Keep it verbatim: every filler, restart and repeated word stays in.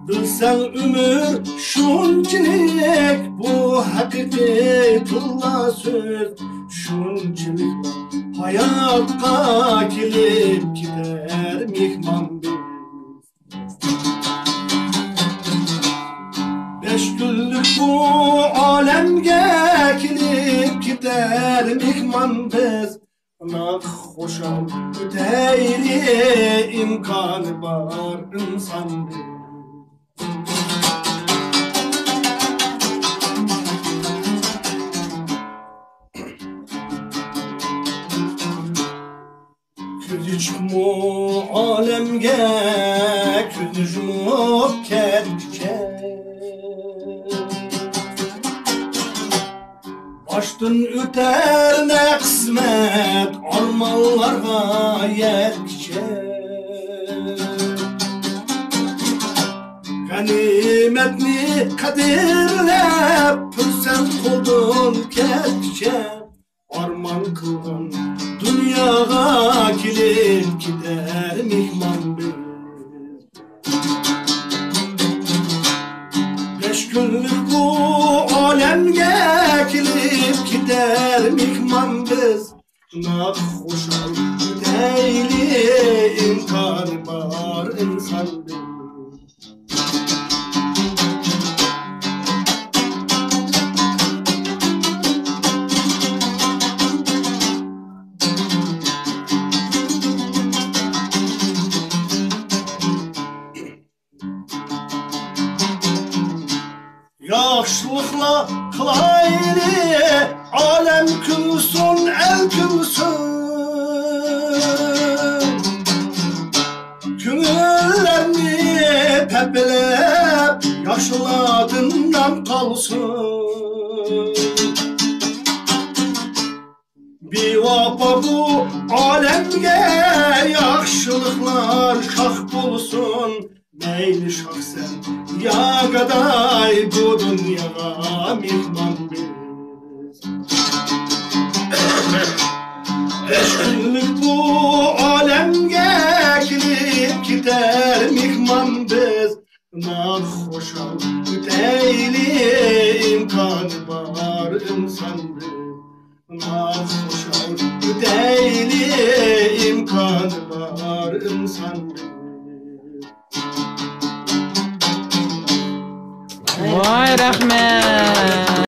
بىلسەڭ ئۆمۈر شۇنچىلىك، بۇ ھەقىقىي تىللا سۆز شۇنچىلىك. ھاياتقا كېلىپ كېتەر مېھمان بىز. بەش كۈنلۈك بۇ ئالەمگە كېلىپ كېتەر مېھمان بىز. ناخشا خۇشال ئۆتەيلى، ئىمكانى بار ئىنسان بىز. كۆز يېشىمۇ ئالەمگە كۆز يۇمۇپ كەتكۈچە، باشتىن ئۆتەر نە قىسمەت ئارمانلارغا يەتكۈچە، غەنىيمەتنى قەدىرلەپ پۇرسەت قولدىن كەتكۈچە، ئارمان قىلغان دۇنياغا كېلىپ كېتەر مېھمان بىز. بەش كۈنلۈك بۇ ئالەمگە كېلىپ كېتەر مېھمان بىز. ناخشا خۇشال ئۆتەيلى، ئىمكانى بار ئىنسان بىز. ياخشىلىقلار قىلايلى، ئالەم كۈلسۇن، ئەل كۈلسۇن. كۆڭۈللەرنى پەپىلەپ، ياخشىلاردىن نام قالسۇن. بىۋاپا بۇ ئالەمگە ياخشىلىقلار شاخ بولسۇن. مەيلى شاخسەن يا گاداي، بۇ دۇنياغا مېھمان بىز. بەش كۈنلۈك بۇ ئالەمگە كېلىپ كېتەر مېھمان بىز. ناخشا خۇشال ئۆتەيلى، ئىمكانى بار ئىنسان بىز. ناخشا خۇشال ئۆتەيلى، ئىمكانى بار ئىنسان بىز.